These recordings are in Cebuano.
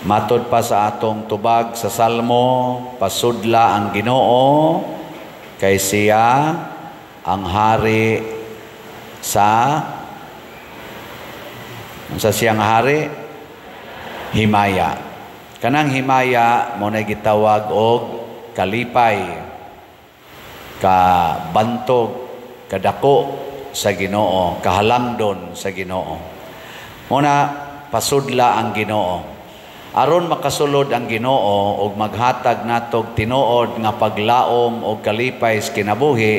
Matod pa sa atong tubag sa Salmo, pasudla ang Ginoo kay siya ang hari sa, unsa siyang hari? Himaya. Kanang himaya mo na gitawag og kalipay, ka bantog, kadako sa Ginoo, kahalangdon sa Ginoo. Muna pasudla ang Ginoo. Aron makasulod ang Ginoo og maghatag natog tinuod nga paglaom og kalipay sa kinabuhi,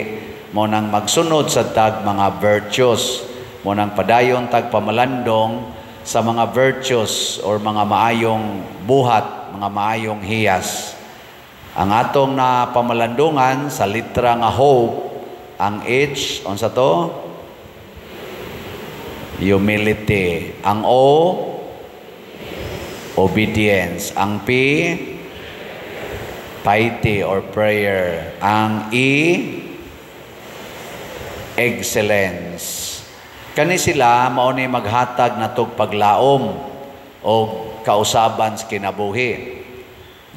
mo nang magsunod sa tag mga virtues, mo nang padayon tag pamalandong sa mga virtues or mga maayong buhat, mga maayong hiyas. Ang atong na pamalandungan sa litra nga hope, ang H, unsa to? Humility. Ang O, obedience. Ang P, piety or prayer. Ang E, excellence. Kani sila mao ni maghatag natog paglaom o kausaban sa kinabuhi.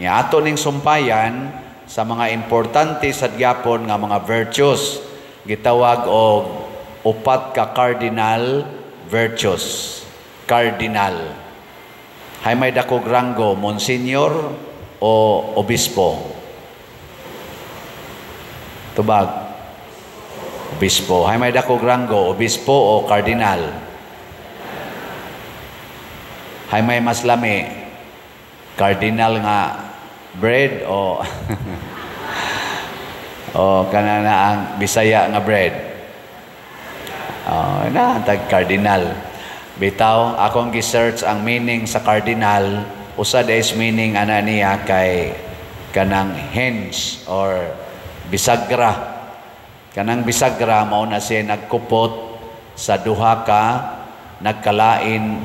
Nya ato ning sumpayan sa mga importante sa gyapon nga mga virtues, gitawag og upat ka cardinal virtues. Cardinal. Hay may dakog ranggo, monsignor o obispo? Tubag. Obispo. Hay may dakog ranggo, obispo o cardinal? Hay may mas lami, cardinal nga bread o o kana na ang Bisaya nga bread? Oh, na tag cardinal. Bitaw, akong gi-search ang meaning sa cardinal, usa is meaning ana niya kay kanang hinge or bisagra. Kanang bisagra mao na siya nagkupot sa duha ka nagkalain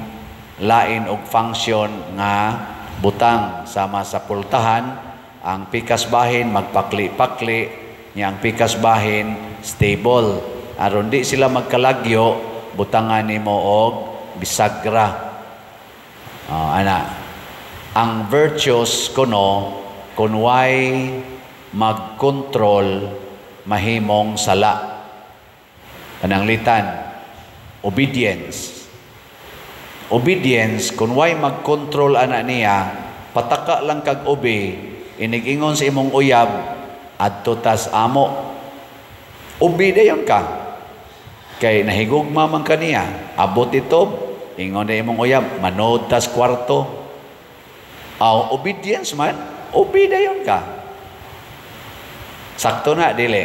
lain og function nga butang, sama sa pultahan, ang pikas bahin magpakli-pakli nya, ang pikas bahin stable. Aron di sila magkalagyo, butangan nimo og bisagra. Oh, ana. Ang virtues kuno, kun way magkontrol, mahimong sala. Pananglitan, obedience. Obedience, kung way magkontrol ana niya, pataka lang kag obi, inigingon sa imong uyab, adto tas amo. Obi dayon ka. Kay nahigugma man kaniya, abot ito, ingon na imong uyab, manood tas kwarto. Aw, obedience man, obi dayon ka. Sakto na, dili.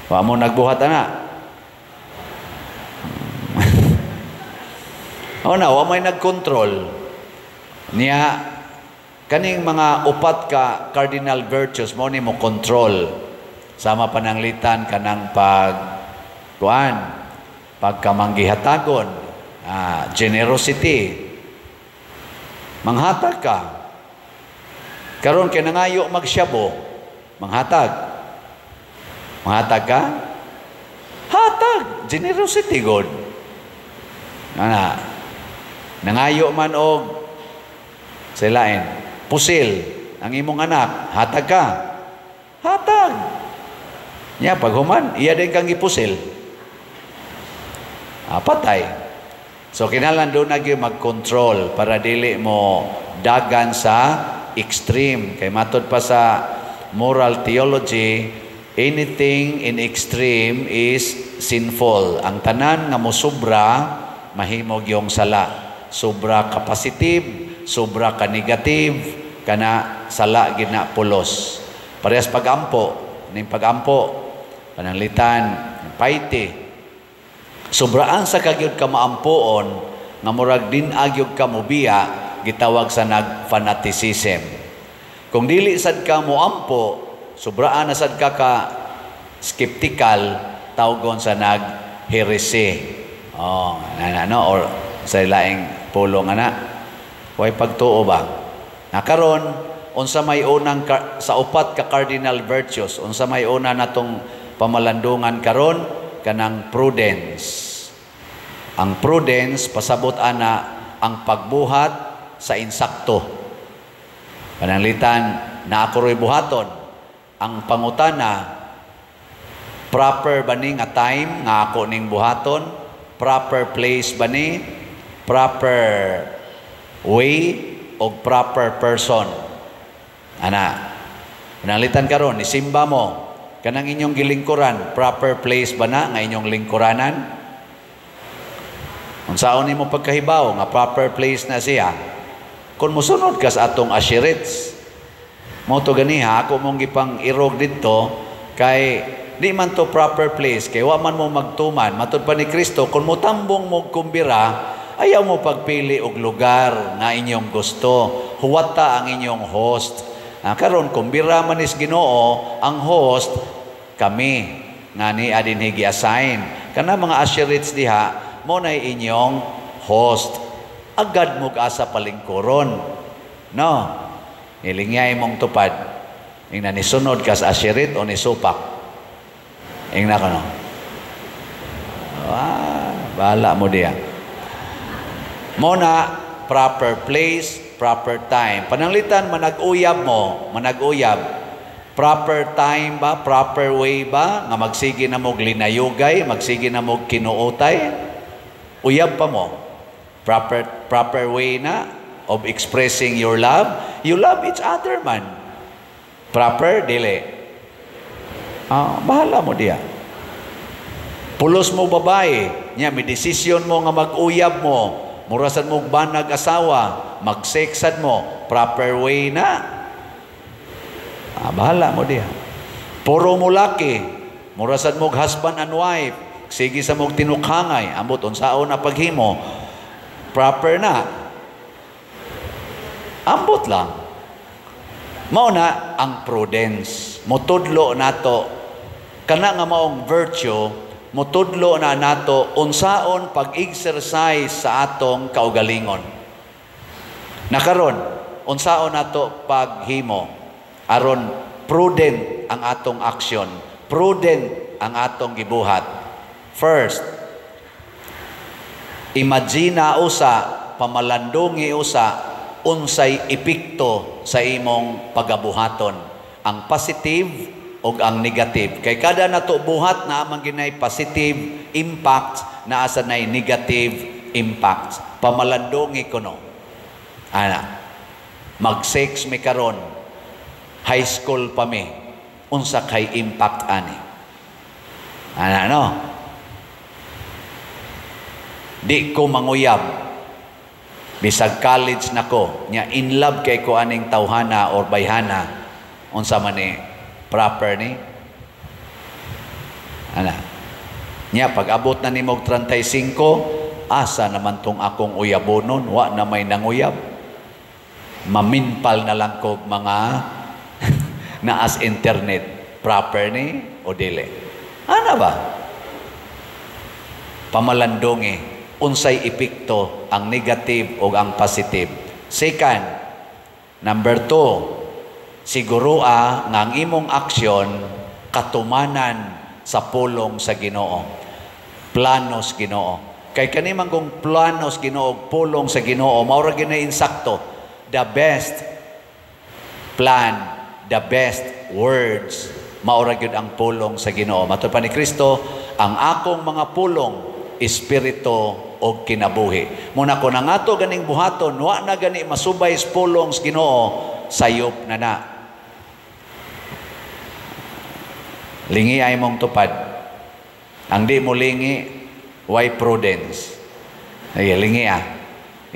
Wa mo nagbuhat ana. O na, wa may nagkontrol. Niya, kaning mga upat ka cardinal virtues mo ni mo control. Sama pananglitan kanang pag kuan, pagkamanggihatagon, generosity. Manghatag ka. Karon kay nangayo magsyabo, manghatag. Manghatag ka? Hatag, generosity god. Ana. Nangayo man og silain, pusil ang imong anak, hatag ka. Hatag. Nya paghuman, iya din kang gipusil. Patay. So kinahanglan doon na mag-control para dili mo dagan sa extreme. Kay matod pa sa moral theology, anything in extreme is sinful. Ang tanan nga mosobra, mahimog yung sala. Sobra ka positive, sobra ka negative, kana sala gid na pulos. Parehas pagampo, ning pagampo, pananglitan, piety. Sobraan sa kagyud ka maampoon nga murag din agyog ka mobiya, gitawag sa nag-fanaticism. Kung dili sad ka moampo, sobraan na sad ka ka skeptical, tawgon sa nag-heresy. Oh, na, no, or sa laing pulong ana. Way pagtuo ba? Nakaron, unsa may unang sa upat ka cardinal virtues, unsa may una natong pamalandungan karon? Kanang prudence. Ang prudence pasabot ana ang pagbuhat sa insakto. Pananglitan, na ako ro'y buhaton. Ang pangutana, proper ba ni nga time nga ako ning buhaton? Proper place ba ni? Proper way o proper person? Ana. Pananglitan karon, nisimba mo, kanang inyong gilingkuran, proper place ba na nga inyong lingkuranan? Unsaon nimo pagkahibaw nga proper place na siya? Kung musunod ka sa atong usherates, mo to ganiha ako mong gipang irog didto kay di man to proper place kay wa man mo magtuman. Matud pa ni Kristo, kung motambong mo kumbira, ayaw mo pagpili og lugar nga inyong gusto. Huwata ang inyong host. Karon kumbira man is Ginoo, ang host kami nga ni adin gi-assign. Kana mga usherates diha mo nay inyong host. Agad mo asa palingkuron. No. Nilingyay mong tupad. Ingna nisunod ka sa usherate o nisupak. Ingna ka no. Ah, bahala mo diya. Mo na proper place, proper time. Pananglitan manag-uyab mo, manag-uyab. Proper time ba, proper way ba nga magsige na mo linayugay, magsige na mo kinuotay? Uyab pa mo. Proper way na of expressing your love. You love each other man. Proper dili. Ah, bahala mo diya. Pulos mo babae, nya may desisyon mo nga mag-uyab mo, murasan mo banag asawa, mag-sexad mo, proper way na. Ah, bahala mo diya. Puro mo laki, murasan mo husband and wife, sige sa mong tinukhangay, ambot unsaon na paghimo, proper na. Ambot lang. Mao na ang prudence. Motudlo nato kana nga maong virtue, motudlo na nato unsaon pag-exercise sa atong kaugalingon. Nakaron, unsaon nato paghimo aron prudent ang atong aksyon, prudent ang atong gibuhat. First, imagine usa, pamalandungi usa unsay epekto sa imong pagabuhaton, ang positive o ang negative. Kay kada nato buhat na man ginay positive impact, naa sa nay negative impact. Pamalandungi kuno. Ana, mag-sex mi karon, high school pa mi, unsa kay impact ani? Ana no? Di ko manguyab. Bisag college nako, nya in love kay ko aning tawhana or bayhana, unsa man ni proper ni? Ana. Nya pag abot na nimo og 35, asa naman tong akong uyabonon, wa na may nanguyab. Maminpal na lang ko mga naas internet, proper ni o dili? Ana ba? Pamalandungi unsay epekto ang negative o ang positive. Second, number 2, siguro nga ang imong aksyon katumanan sa pulong sa Ginoo. Planos Ginoo. Kay kani man kung planos Ginoo, pulong sa Ginoo, mao ra gyud insakto. The best plan, the best words, mao ra gyud ang pulong sa Ginoo. Matud pa ni Kristo, ang akong mga pulong espiritu o kinabuhi. Muna ko na nga to ganing buhaton, wa na gani masubay sa pulong sa Ginoo, sayop na na. Lingi ay mong tupad. Ang di mo lingi, why prudence? Ay, lingi ah.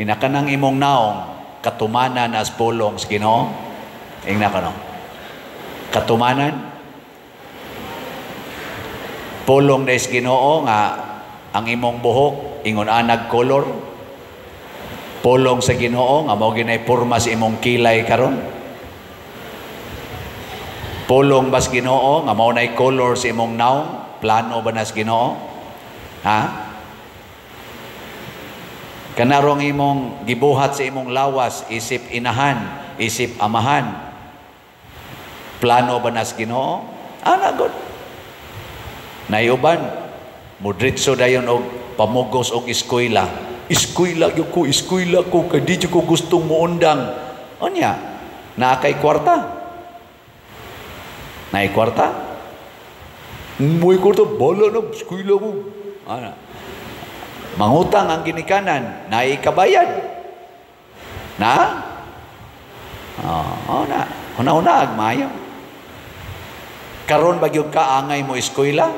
Inakanang imong naong, katumanan as pulong sa Ginoo. Ingna ko no. Katumanan? Pulong na is Ginoo nga ang imong buhok ingon anag color. Pulong sa Ginoo nga mao ginay porma sa imong kilay karon. Pulong bas Ginoo nga mao nay color sa imong naong, plano ba nas Ginoo? Ha? Kanarong imong gibuhat sa imong lawas isip inahan, isip amahan. Plano ba nas Ginoo? Ana god. Nayuban mudritso dayon og pamugos og eskwela. Eskwela gyud ko, eskwela ko kay di ko gustong muundang. Unya, naa kay kwarta? Naay kwarta? Mo'y kwarta, bala na, eskwela ko. Ana. Mangutang ang ginikanan, naay kabayad. Na? Oh, na. Huna-huna, maayo. Karon ba gyud ka angay mo eskwela?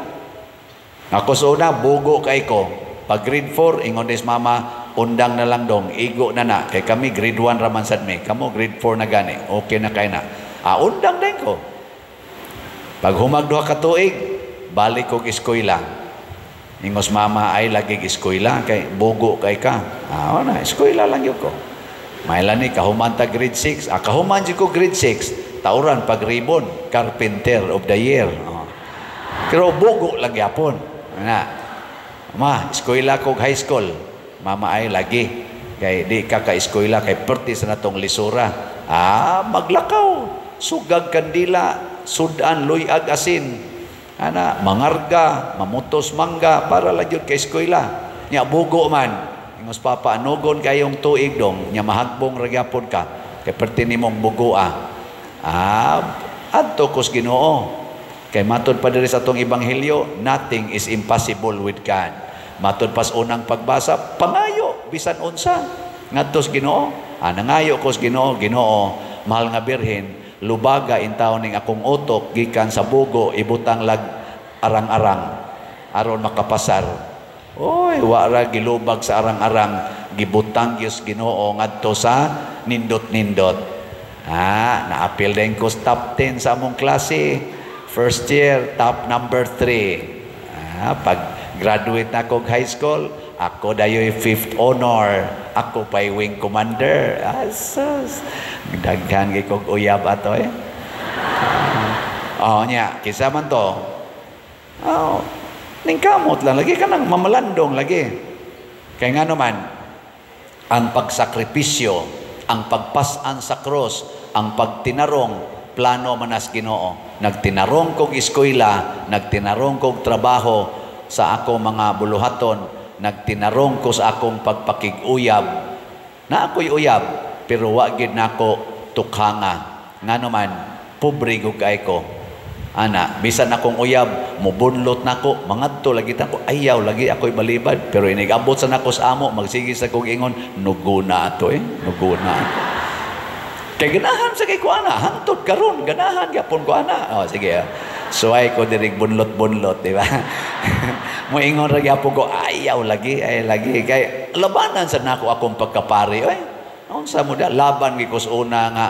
Ako sa una, bugo kay ko. Pag grade 4, ingon des mama, undang na lang dong, igo na na. Kay kami, grade 1 raman sad mi. Kamo, grade 4 na gani. Okay na kay na. Ah, undang din ko. Pag humag 2 ka tuig, balik kog eskwela. Ingos mama ay lagi eskwela kay bugo kay ka. Ah, na, eskwela lang gyud ko. Maila ni kahuman ta grade 6. Ah, kahuman jud ko grade 6. Tauran pag ribbon, carpenter of the year. Oh. Pero bugo lang gyapon. Na. Ma, eskwela kog high school. Mama ay lagi. Kay di ka ka-eskwela kay perti sa natong lisura. Ah, maglakaw. Sugag kandila, sudan luyag asin. Ana, mangarga, mamutos mangga para lang yun kay eskwela. Nya bugo man. Ingos papa, anugon kayong tuig dong, nya mahagbong ra gyapon ka. Kay perti nimong bugoa. Ah, adto kos Ginoo. Kay matod pa diri sa atong ebanghelyo, nothing is impossible with God. Matod pas unang pagbasa, pangayo bisan unsa ngadto sa Ginoo. Ah, nangayo ko sa Ginoo, "Ginoo, mahal nga Birhen, lubaga intawon ning akong utok gikan sa bugo ibutang lag arang-arang aron makapasar." Oy, wa ra gilubag sa arang-arang, gibutang gyud Ginoo ngadto sa nindot-nindot. Ah, naapil din ko sa top 10 sa among klase. First year, top number 3. Ah, pag graduate na ako high school, ako dayoy fifth honor. Ako pa'y wing commander. Asus. Daghan kay kog uyab ato eh. Oh, nya, kisa man to. Oh, ning kamot lang lagi kanang mamalandong lagi. Kay nga naman, ang pagsakripisyo, ang pagpasan sa cross, ang pagtinarong, plano manas Ginoo. Nagtinarong kog eskwela, nagtinarong kog trabaho sa ako mga buluhaton, nagtinarong ko sa akong pagpakig-uyab. Na ako'y uyab, pero wa gid nako tukhanga. Ngano man, pobre gud kay ko. Ana, bisan akong uyab, mubunlot nako, mangadto lagi ta ko, ayaw lagi ako'y balibad. Pero inigabot sa nako sa amo, magsige sa kong ingon, nuguna ato eh, nuguna ato. Kay ganahan sa kay ko ana, hangtod karon ganahan gyapon ko ana. Oh, sige. Ah. Suway ko dirig bunlot-bunlot, di ba? Moingon ra gyapon ko, ayaw lagi, ay lagi kay labanan sa nako akong pagkapari oy. Unsa mo da laban gyud ko sa una nga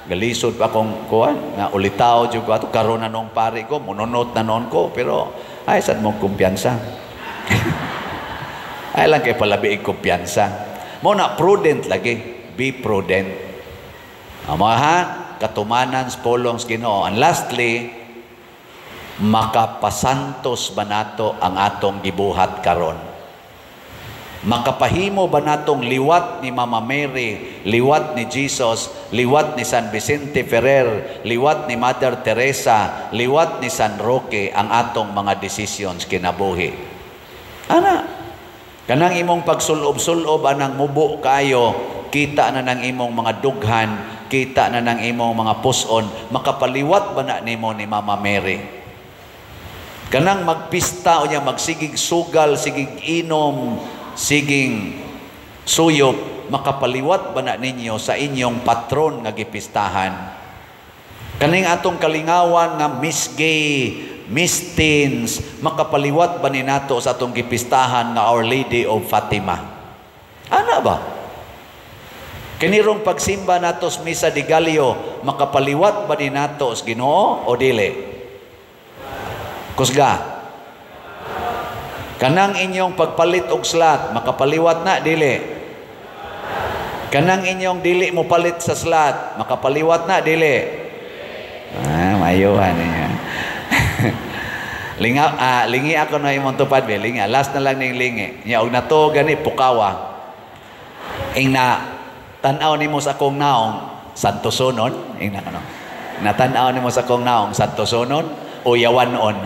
galisod pa akong kuan nga ulitaw jud ko ato. Karon na nung pari ko, mununot na noon ko, pero ay sad mong kumpiyansa, ay lang kay palabi kumpiyansa mo na. Prudent lagi, be prudent. Amo ha, katumanan sa pulong sa Ginoo. And lastly, makapasantos ba nato ang atong gibuhat karon? Makapahimo ba natong liwat ni Mama Mary, liwat ni Jesus, liwat ni San Vicente Ferrer, liwat ni Mother Teresa, liwat ni San Roque ang atong mga decisions kinabuhi? Ana, kanang imong pagsulob-sulob anang mubo kayo, kita na ng imong mga dughan, kita na ng imong mga puson, makapaliwat ba na nimo ni Mama Mary? Kanang magpista o niya magsigig sugal, sigig inom, siging suyop, makapaliwat ba na ninyo sa inyong patron nga gipistahan? Kaning atong kalingawan nga Miss Gay, Miss Teens, makapaliwat ba ni nato sa atong gipistahan nga Our Lady of Fatima? Ana ba? Kinirong pagsimba nato sa Misa de Gallo, makapaliwat ba ni nato sa Ginoo o dili? Kusga. Kanang inyong pagpalit og slot, makapaliwat na dili? Kanang inyong dili mo palit sa slot, makapaliwat na dili? Ah, mayuhan niya. Linga, ah, lingi ako na imong tupad be, lingi. Last na lang ning lingi. Nya og nato gani pukawa. Ing na tan-aw nimo sa akong naong Santo Sonon, ing na kano. Natan-aw nimo sa akong naong Santo Sonon o Yawanon.